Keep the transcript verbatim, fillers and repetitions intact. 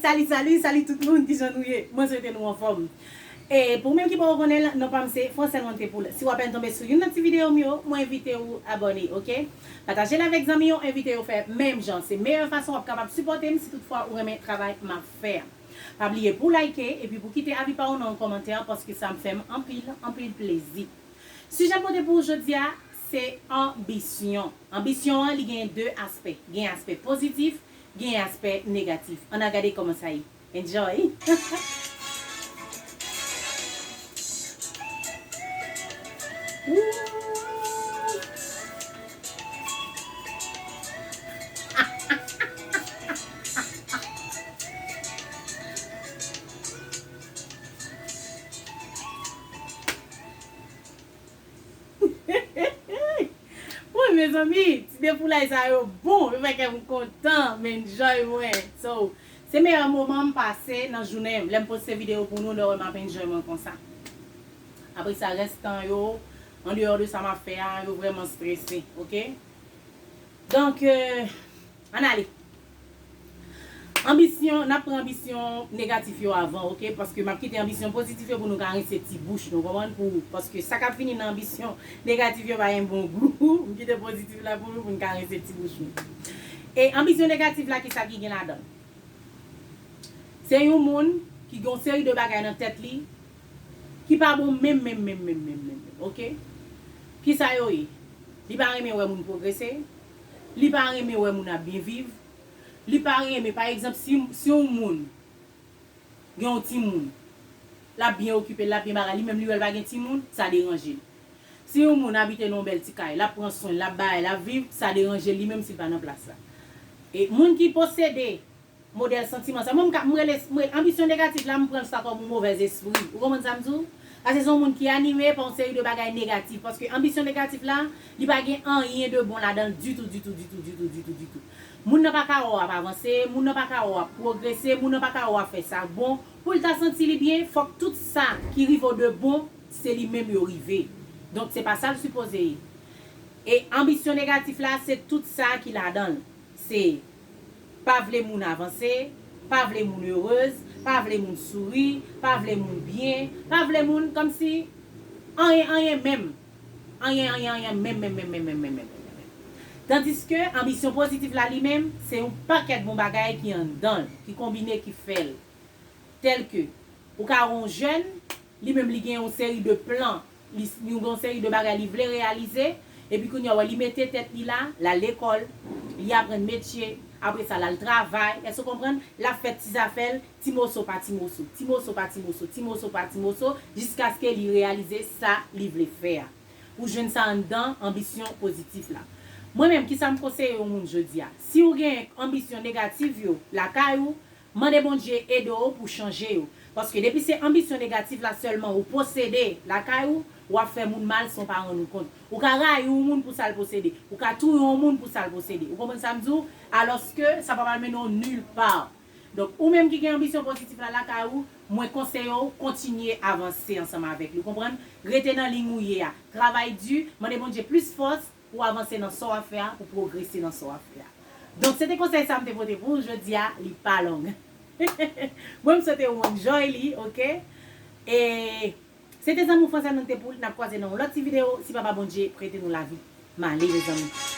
Salut, salut, salut tout moun, kijan nou ye? Mwen swete nou anfòm. E pou ou menm ki poko konnen l, non pa m se Francel Montepoul. Si w apèn tonbe sou youn nan ti videyo m yo, mwen envite ou abòne, oke? Pataje l avèk zanmi w, envite yo fè menm jan. Se meyè fason w ap kapab sipòte m si toutfwa ou renmen travay m ap fè a. Pa bliye pou w like epi pou kite avi pa w nan yon kòmantè, paske sa ap fè m anpil, anpil plezi. Sijè m pote pou ou jodi a, se anbisyon. Anbisyon an, li gen de aspè. Gen aspè pozitif, gen aspè negatif. Ann al gade kòman sa ye. Enjoy! Wi, mezanmi, ti defoulay sa yo bon, yo fè kè m kontan, m enjoy mwen. So, se meyè moman m pase nan jounen m. Lè m poste videyo pou nou, lè w wè m ap enjoy mwen konsa. Apre sa, rès tan yo, andeyò de sa m ap fè a, yo vrèman strese, oke? Donk, euh, ann ale. Anbisyon, n ap pran anbisyon negatif yo avan, oke? Paske m ap kite anbisyon pozitif yo pou nou ka rense ti bouch nou, konprann? Pou, paske sa k ap vini nan anbisyon negatif yo pa gen bon gou. M kite pozitif la pou nou, pou n ka rense ti bouch nou. E anbisyon negatif la, ki sa ki gen ladan l? Se yon moun ki gen yon seri de bagay nan tèt li ki pa bon menm, menm, menm, menm, menm, menm, menm, oke? Ki sa yo ye? Li pa renmen wè moun pwogrese. Li pa renmen wè moun ap byen viv. Li pa renmen, pa egzanp, si, si yon moun gen yon timoun, l ap byen okipe l, l ap byen bagay, li menm li wè l pa gen timoun, sa deranje l. Si yon moun abite nan yon bèl ti kay, l ap pran swen l, l ap bay, l ap viv, sa deranje l li menm si l pa nan plas la. E moun ki posede modèl santiman sa. Mwen, m ka, m rele, m rele anbisyon negatif la, m pran l sa kòm yon movèz espri. Ou konprann sa m di w? Sa se yon moun ki anime pa yon seri de bagay negatif. Paske anbisyon negatif la, li pa gen anyen de bon ladan l ditou, ditou, ditou, ditou, ditou, ditou. Moun nan pa ka wè w ap avanse, moun nan pa ka wè w ap pwogrese, moun nan pa ka wè w ap fè sa k bon. Pou l ta santi li byen, fòk tout sa ki rive w de bon, se li menm yo rive. Donk, se pa sa l sipoze ye. E anbisyon negatif la, se tout sa ki ladan l. Se pa vle moun avanse, pa vle moun erez, pa vle moun souri, pa vle moun byen, pa vle moun kòmsi anyen, anyen menm. Anyen, anyen, anyen menm, menm, menm, menm, menm, menm, menm, menm, menm. Tandiske anbisyon pozitif la li menm, se yon pakèt bon bagay ki anndan l, ki konbine, ki fè l. Tèlke, ou ka wè yon jèn, li menm li gen yon seri de plan, li, li gen yon seri de bagay li vle reyalize, epi kounye a, wè, li mete tèt li la, l al lekòl, li aprann metye, apre sa, l al travay, èske w konprann? L ap fè ti zafè l, ti moso pa ti moso, ti moso pa ti moso, ti moso pa ti moso, jiskaske li reyalize sa li vle fè a. Ou jwenn sa anndan anbisyon pozitif la. Mwen menm, kisa m konseye yon moun jodi a? Si w gen anbisyon negatif yo lakay ou, mande Bondye ede w pou w chanje yo. Paske depi se anbisyon negatif la sèlman ou posede lakay ou, w ap fè moun mal san w pa rann ou kont. Ou ka rayi yon moun pou sa l posede. Ou ka touye yon moun pou sa l posede. Ou konprann sa m di w? Alòske sa p ap al mennen w nil pa. Donk, ou menm ki gen anbisyon pozitif la lakay ou, mwen konseye w kontinye avanse ansanm avèk li. Ou konprann? Rete nan liy ou ye a. Travay di, mande Bondye plis fòs pou w avanse nan sa w ap fè a, pou w pwogrese nan sa w ap fè a. Donk, se te konsèy sa m te pote pou w jodi a, li pa long. Mwen, m swete w enjoy li, oke? E se te zanmi w Francel Montepoul, n ap kwaze nan yon lòt ti videyo, si Papa Bondye prete nou lavi. M ale, mezanmi.